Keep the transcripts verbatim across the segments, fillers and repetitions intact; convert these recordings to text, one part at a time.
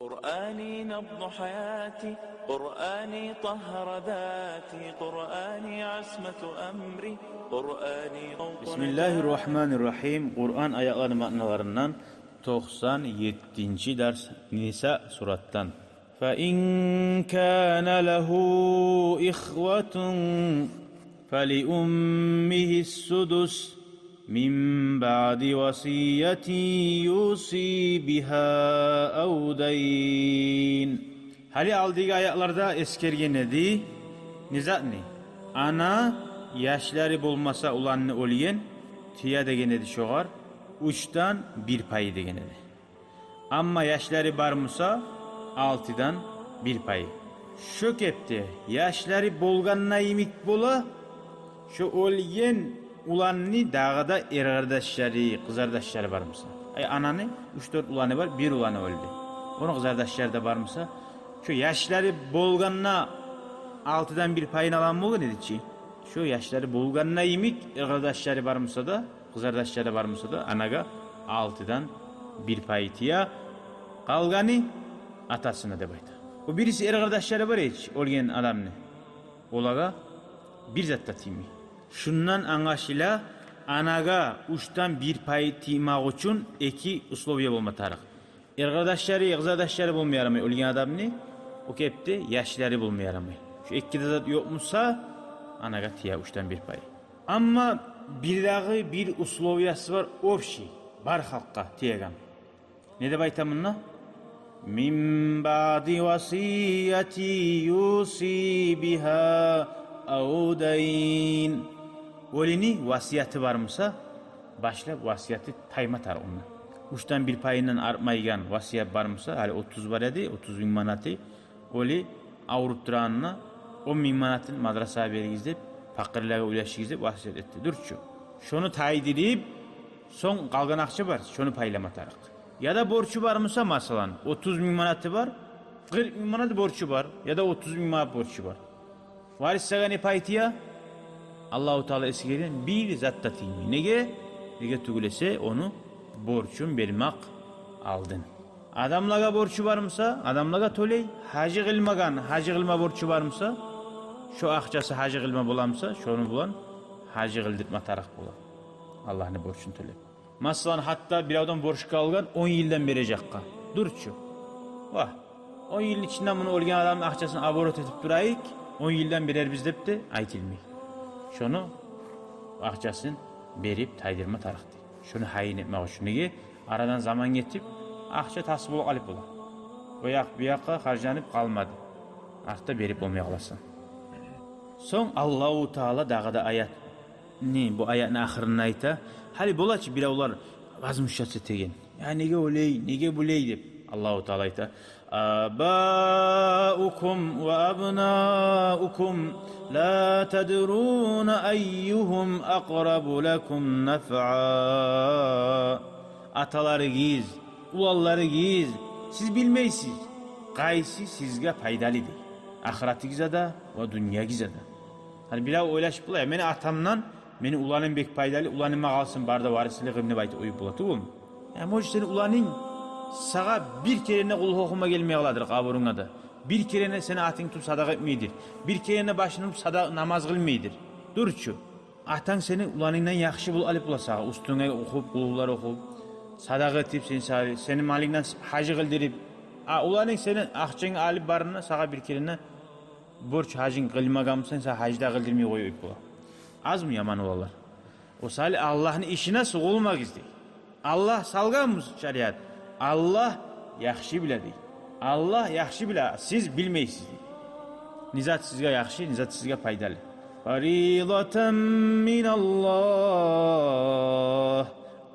قرآني نبض حياتي، قرآني طهر ذاتي، قرآني عصمة أمري، قرآني موطن. بسم الله الرحمن الرحيم. Къуран аятланы маъналарындан токъсан еттинчи дарс, Ниса суратдан. فإن كان له إخوة فلأمه السدس من بعد وصية يوصي بها أو دين. Гьали алдагъы аятларда эсгерген эди не затны? Ана яшлары болмаса уланны оьлген, тие деген эди шогъар, уьчден бир пайы деген эди. Амма яшлары бар буса, алтыдан бир пайы. Шо кепде яшлары болгъанда йимик бола, шо оьлген уланны дагъы да эркъардашлары, къызардашлары бар буса. Ай, ананы уьч-дёрт уланы бар, бир уланы оьлдю. Ону къызардашлары да бар буса, шо яшлары болгъанда алтыдан бир пайын алагъан болгъан эди чи. Шо яшлары болгъанда йимик, эркъардашлары бар буса да, къызардашлары бар буса да, анагъа алтыдан бир пайы тие, къалгъаны атасына деп айта. О бириси эркъардашлары бар эди чи оьлген адамны, олагъа бир зат да тиймей. Шундан англашыла, анагъа уьчден бир пайы тиймек учун эки условие болма тарыкъ. Эркъардашлары, къызардашлары болма ярамай оьлген адамны, о кепде яшлары болма ярамай. Шу эки де зат ёкъ буса, анагъа тие уьчден бир пайы. Амма бирдагъы бир условиясы бар, общий, бар халкъгъа тиеген. Не деп айта мунда? من بعد وصية يوصي بها أو دين. Оьлюню васияты бар буса, башлап васияты тайма тарыкъ онда. Уьчден бир пайындан артмайгъан васият бар буса, гьали отуз бар эди, отуз минг манаты, оьлю авруп турагъанда, он минг манатын мадрасагъа беригиз деп, пакъырлагъа уьлешигиз деп васият этди. Дюр чю. Шону тайдырып, сонг къалгъан акъча бар, шону пайлама тарыкъ. Яда борчу бар буса, масала, отуз минг манаты бар, къыркъ минг манат борчу бар, яда отуз минг манат борчу бар. Варислагъа не пай тие? Аллагьу Таала эсгерген, бир зат да тиймей. Неге? Неге тюгюл эсе, ону борчун бермек алдын. Адамлагъа борчу бар буса, адамлагъа тёлей. Гьажы къылмагъан, гьажы къылма борчу бар буса, шо акъчасы гьажы къылма бола буса, шону булан гьажы къылдыртма тарыкъ бола, Аллагьны борчун тёлеп. Масала, гьатта биревден борчгъа алгъан, он йылдан бережекге. Дюр чю. Вагь, он йылны ичинде муну, оьлген адамны акъчасын оборот этип турайыкъ, он йылдан берербиз деп де айтылмай. Шону акъчасын берип тайдырма тарыкъ дей. Шону гьайын этмек учун. Неге? Арадан заман гетип, акъча тас болуп къалып бола. О якъ-бу якъгъа харжланып къалмады. Артда берип болмай къаласан. Сонг Аллагьу Таала дагъы да аятны, бу аятны ахырында айта: гьали бола чы биревлер возмущаться этеген. Я неге олай, неге булай деп. Аллагьу Таала айта: آباؤكم وأبناؤكم لا تدرون أيهم أقرب لكم نفعا. Аталарыгъыз, уланларыгъыз, сиз билмейсиз, къайсы сизге пайдалы дей. Ахыратыгъызда да ва дюньягъызда да. Гьали бирев ойлашып бола: «Я, мени атамдан мени уланым бек пайдалы, уланыма къалсын, бары да варислигим», – деп айтып къоюп бола тюгюлмю? Я, может, сени уланынг сагъа бир керен де къулгьу охума гелмей къаладыр къабурунга да. Бир керен де сени атынгны тутуп садагъа этмейдир. Бир керен де башын уруп сада-, намаз къылмайдыр. Дюр чю. Атанг сени уланынгдан яхшы болуп къалып бола сагъа. Уьстюнге охуп, къулгьулар охуп, садагъа этип, сен са-, сени малынгдан гьажы къылдырып. А уланынг сени акъчангны алып барына, сагъа бир керен де борч гьажынг къылмагъан бусанг, сагъа гьаж да къылдырмай къоюп бола. Азмы яман уланлар? О саялы Аллагьны ишине сугъулмагъыз дей. Аллагь салгъан бу шариат. Аллагь яхшы биле дей. Аллагь яхшы биле, сиз билмейсиз дей. Не зат сизге яхшы, не зат сизге пайдалы. فريضة من الله.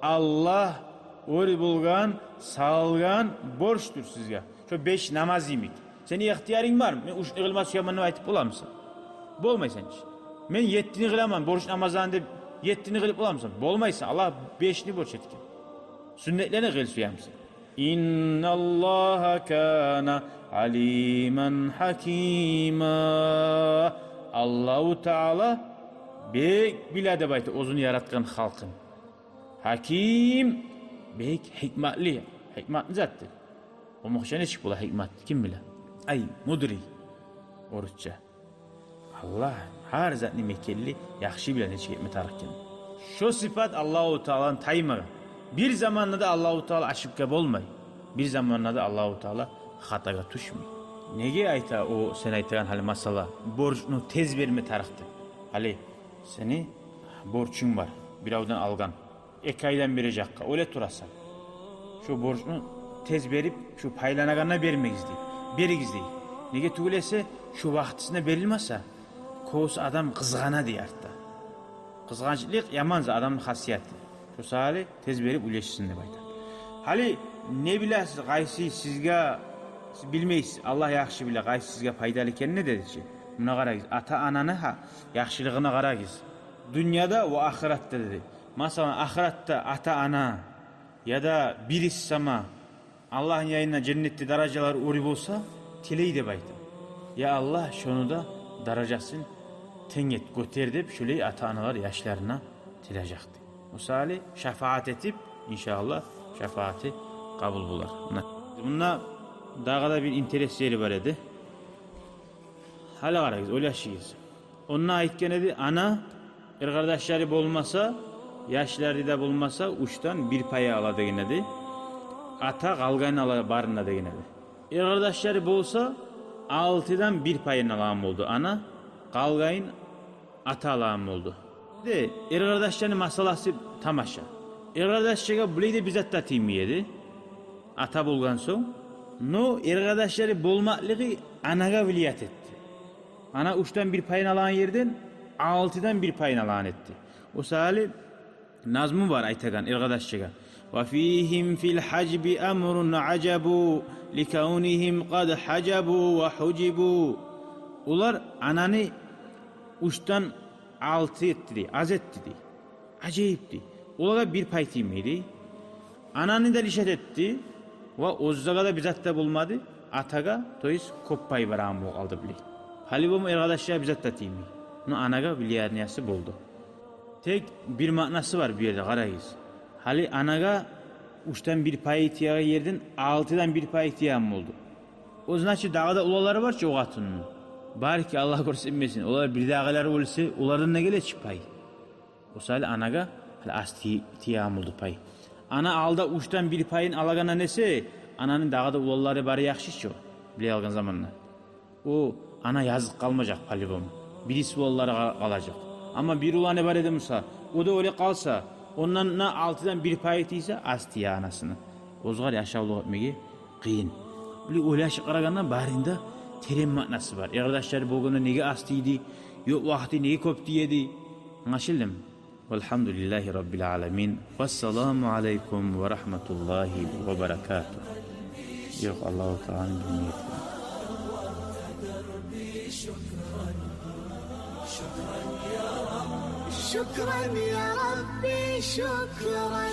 Аллагь оьр болгъан, салгъан борчдур сизге. Шо беш намаз йимик. Сени ихтиярынг бар, мен уьчню къылма сюемен деп айтып боламысан? Болмайсан чы. Мен еттини къыламан, борч намазланы деп, еттини къылып боламысан? Болмайсан. Аллагь бешни борч этген. Сюннетлени къыл сюемисен? إن الله كان عليما حكيما. Аллагьу Таала бек биле деп айта оьзюню яратгъан халкъын. Гьаким, бек гьикматлы, гьикматлы затдыр. Къумукъча нечик бола гьикмат, ким биле? Ай, мудрый. Орусча. Аллагь гьар затны мекенли, яхшы биле нечик этме тарыкъ экенни. Шо сыпат Аллагьу Тааланы таймагъан. Бир заманда да Аллагьу Таала ошибка болмай. Бир заманда да Аллагьу Таала хатагъа тюшмей. Неге айта о сен айтагъан гьали масъала, борчну тез берме тарыкъ деп? Гьали сени борчунг бар, биревден алгъан, эки айдан бережекге, оьле турасан. Шо борчну тез берип, шо пайланагъанда бермегиз дей. Беригиз дей. Неге тюгюл эсе, шо вакътисинде берилмесе, кёбюсю адам къызгъана дей артда. Къызгъанчлыкъ яман за-, адамны хасияты. Шо саялы тез берип уьлешсин деп айта. Гьали не билесиз, къайсы сизге, сиз билмейсиз, Аллагь яхшы биле, къайсы сизге пайдалы экенни деди чи. Муна къарагъыз, ата-ананы гьа-, яхшылыгъына къарагъыз. Дюньяда ва ахыратда деди. Масала, ахыратда ата-ана яда бириси сама Аллагьны янында женнетде даражалар оьр болса, тилей деп айта. Я Аллагь, шону да даражасын тенг эт, гётер деп, шолай ата-аналар яшларына тилежек дей. О саялы шафаат этип, иншааллагь, шафааты къабул болар. Муна, мунда дагъы да бир интерес ери бар эди. Гьали къарагъыз, ойлашыгъыз. Онда айтгъан эди, ана, эр къардашлары болмаса, яшлары да болмаса, уьчден бир пайы ала деген эди. Ата къалгъанын ала барын да деген эди. Эр къардашлары болса, алтыдан бир пайын алагъан болду ана, къалгъанын ата алагъан болду. Де, эр къардашланы масъаласы тамаша. Эр къардашчагъа булай да бир зат да тиймей эди, ата болгъан сонг. Но эр къардашлары болмакълыгъы анагъа влиять этди. Ана уьчден бир пайын алагъан ерден алтыдан бир пайын алагъан этди. О саялы назму бар айтагъан эр къардашчагъа: «Ва фигьим фил гьажби амрун ажабу, ликавнигьим къад гьажабу ва гьужибу». Олар ананы уьчден алты этди дей, аз этди дей. Ажайып дей. Олагъа бир пай тиймей дей. Ананы да лишать этди. Ва оьзлеге де бир зат да болмады. Атагъа, то есть, кёп пай барагъан болуп къалды булай. По-любому эр къардашчагъа бир зат да тиймей. Но анагъа влияниясы болду. Тек бир маънасы бар бу ерде, къарагъыз. Гьали анагъа уьчден бир пайы тиеген ерден алтыдан бир пайы тиеген болду. О значит, дагъы да уланлары бар чы о къатынны. Балики, Аллагь гёрсетмесин, олар бирдагъылар оьлсе, олардан да геле чи пай. О саялы анагъа гьали аз ти-, тиеген болду пай. Ана алда уьчден бир пайын алагъандан эсе, ананы дагъы да уланлары бары яхшы чы о, биле алгъан заманда. О ана языкъ къалмажакъ по-любому. Бириси уланлары къа-, къалажакъ. Амма бир уланы бар эди буса, о да оьле къалса, ондан да алтыдан бир пайы тийсе, аз тие анасына. Оьзгер яшавлукъ этмеге къыйын. Булай ойлашып къарагъанда, барында терен маънасы бар. Эр къардашлары болгъанда неге аз тийди, ёкъ вакъти неге кёп тиеди? Англашылдымы? Валгьамдулиллагьи раббил аламин. Вассаламу алайкум ва рагьматуллагьи ва баракатугь. Ёкъ, Аллагьу Тааланы бир ниети бар. شكرا يا ربي، شكرا.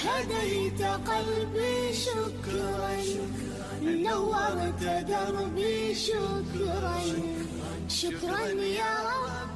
هديت قلبي، شكرا. نورت دربي، شكرا. شكرا يا رب.